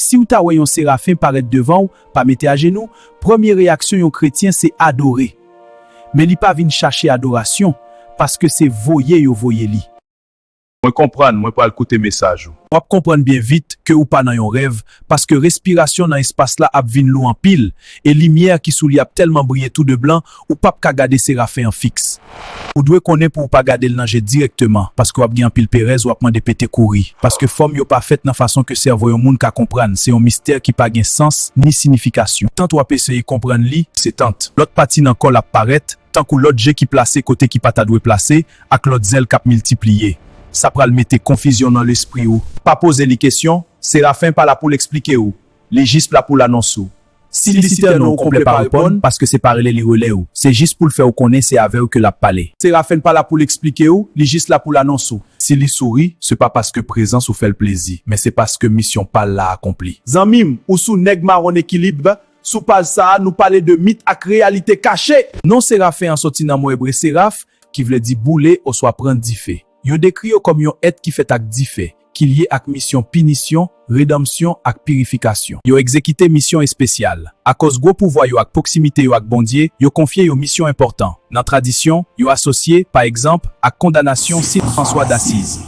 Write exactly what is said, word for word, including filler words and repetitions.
Si w ta wè yon serafen parèt devan w, pa mete ajenou, premye reyaksyon yon kretyen se adore. Men li pa vin chache adorasyon, paske se voye yo voye li. Mwen konprann, mwen pral koute mesaj ou. W ap konprann byen vit ke ou pa nan yon rèv, paske respirasyon nan espas la ap vin lou anpil, e limyè ki sou li ap tèlman briye tou de blan, ou p ap ka gade serafen an fiks. Ou dwe konnen pou w pa gade l nan je dirèkteman, paske w ap gen anpil perèz, w ap mande pete kouri. Paske fòm yo pa fèt nan fason ke sèvo yon moun ka konprann, se yon mistè ki pa gen sans ni siyifikasyon. Tant w ap eseye konprann li, se tant lòt pati nan kò l ap parèt, tankou lòt je ki plase kote ki pa ta dwe plase, ak lòt zèl k ap miltipliye. Sa pral mete konfizyon nan lespri w. Pa poze li kesyon, serafen pa la pou l eksplike w, li jis la pou l anonse w. Si li sitène w konplè pa reponn, paske se pa rele li rele w, se jis pou l fè w konnen se avè w ke l ap pale. Serafen pa la pou l eksplike w, li jis la pou l anonse w. Si li souri, se pa paske prezans ou fè l plezi, men se paske misyon pa l la akonpli. Zanmi m, ou sou Nèg Mawon Ekilib, sou paj sa a, nou pale de mit ak reyalite kache. Non serafen an soti nan mo ebre seraph, ki vle di boule oswa pran dife. Yo dekri yo kòm yon èt ki fèt ak dife, ki lye ak misyon pinisyon, redanmsyon, ak pirifikasyon. Yo egzekite misyon espesyal. Akoz gwo pouvwa yo ak pwoksimite yo ak Bondye, yo konfye yo misyon enpòtan. Nan tradisyon, yo asosye, pa egzanp, ak kondanasyon Sint Franswa Dasiz.